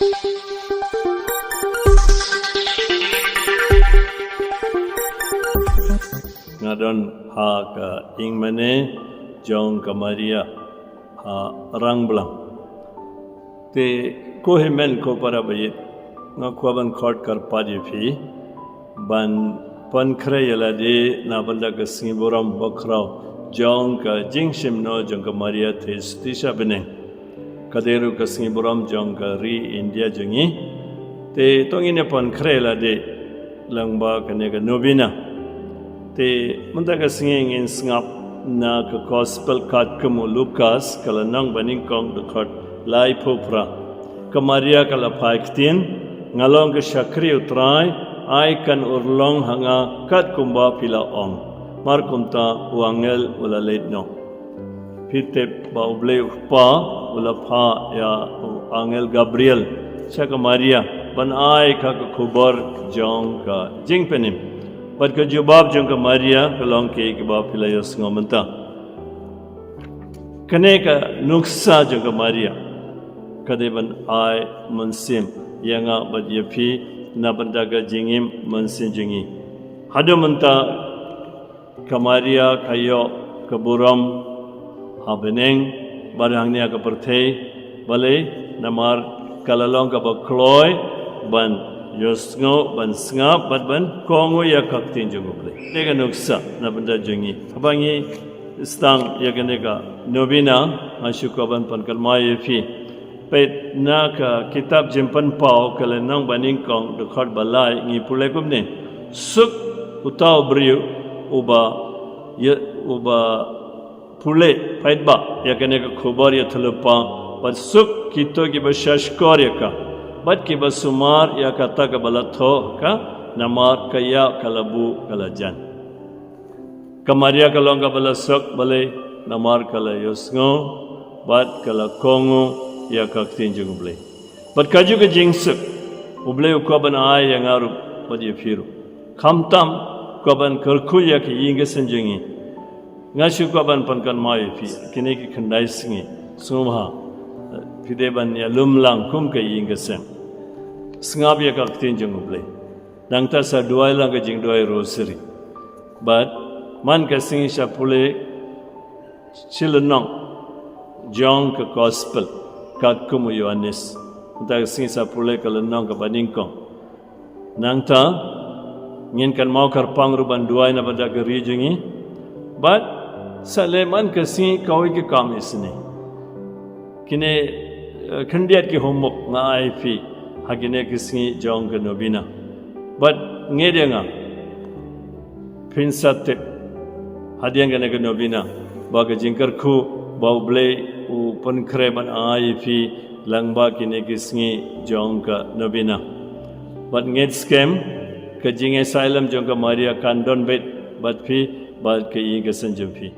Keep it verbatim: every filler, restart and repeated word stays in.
Nga don ha ka ïingmane jong ka Maria ha Rangblang. Te ko hynmen ko para baieit, nga kwah ban khot kyrpad ïa phi ban pynkhreh ïa lade na bynta ka sngi burom bakhraw jong ka jingshim noh jong ka Maria Theisotti sha bneng. Ka dei ruh ka sngi burom jong ka ri India jong ngi. Te to ngin ïa pynkhreh ïa lade lyngba kane ka novena. Te mynta ka sngi ngin sngap na ka Gospel katkum u Lukas, ka lynnong banyngkong, dkhot laiphew phra. Ka Maria ka la phai ktien: Nga long ka shakri U Trai, ai kan urlong ha nga katkumba phi la ong. Mar kumta u angel u la leit noh. Phi tip ba U Blei U Kpa u la phah ïa u angel Gabriel sha ka Maria ban ai ka, ka khubor jong ka jingpynim. Bad ka jubab jong ka Maria ka long kaei kaba phi la ïohsngew mynta. Kane ka nuksa jong ka Maria ka dei ban ai mynsiem ïa nga bad ïa phi na bynta ka jingim mynsiem jong ngi. Haduh mynta ka Maria ka ïoh ka burom ha bneng bad hangne ha ka pyrthei. Balei? Namar ka la long kaba kloi ban ïohsngew, ban sngap bad ban kohnguh ïa ka ktien jong U Blei. Kane ka nuksa na bynta jong ngi. Haba ngi sdang ïa kane ka novena, nga shu kwah ban pynkynmaw ïa phi. Peit na ka kitab Jingpynpaw, ka lynnong banyngkong, dkhot ba lai, ngi pule kumne: Suk uta u briew uba ïa, uba pule paidbah ïa kane ka khubor ïathuhlypa, bad suk kito kiba shahshkor ïa ka bad kiba sumar ïa kata kaba la thoh ha ka, namar ka ïa ka la buh ka la jan. Ka Maria ka long kaba la suk, balei? Namar ka la ïohsngew bad ka la kohnguh ïa ka ktien jong U Blei. Bad kajuh ka jingsuk U Blei u kwah ban ai ïa nga ruh bad ïa phi ruh. Khamtam u kwah ban kyrkhu ïa ka ïing ka sem jong ngi. Nga shu kwah ban pynkynmaw ïa phi, kine ki khyndai sngi, sngewbha phi dei ban ïalum lang kum ka ïing ka sem. Sngap ïa ka ktien jong U Blei. Nangta sa duwai lang ka jingduwai Rosary. Bad man ka sngi sa pule shi lynnong jong ka Gospel katkum u Ïoannis. Nangta ka sngi sa pule ka lynnong kaba nyngkong. Nangta ngin kynmaw kyrpang ruh ban duwai na bynta ka ri jong ngi. Bad sa leh man ka sngi kawei ka kam isynei. Kine, eh, khyndiat ki homework nga ai phi ha kine ki sngi jong ka novena. Bad ngeit ïa nga phin sa tip hadien kane ka novena ba ka jingkyrkhu ba U Blei u pynkhreh ban ai ïa phi lyngba kine ki sngi jong ka novena. Bad ngeit skhem ka jingisynei jong ka Maria kan don beit bad phi bad ka ïing ka sem jong phi.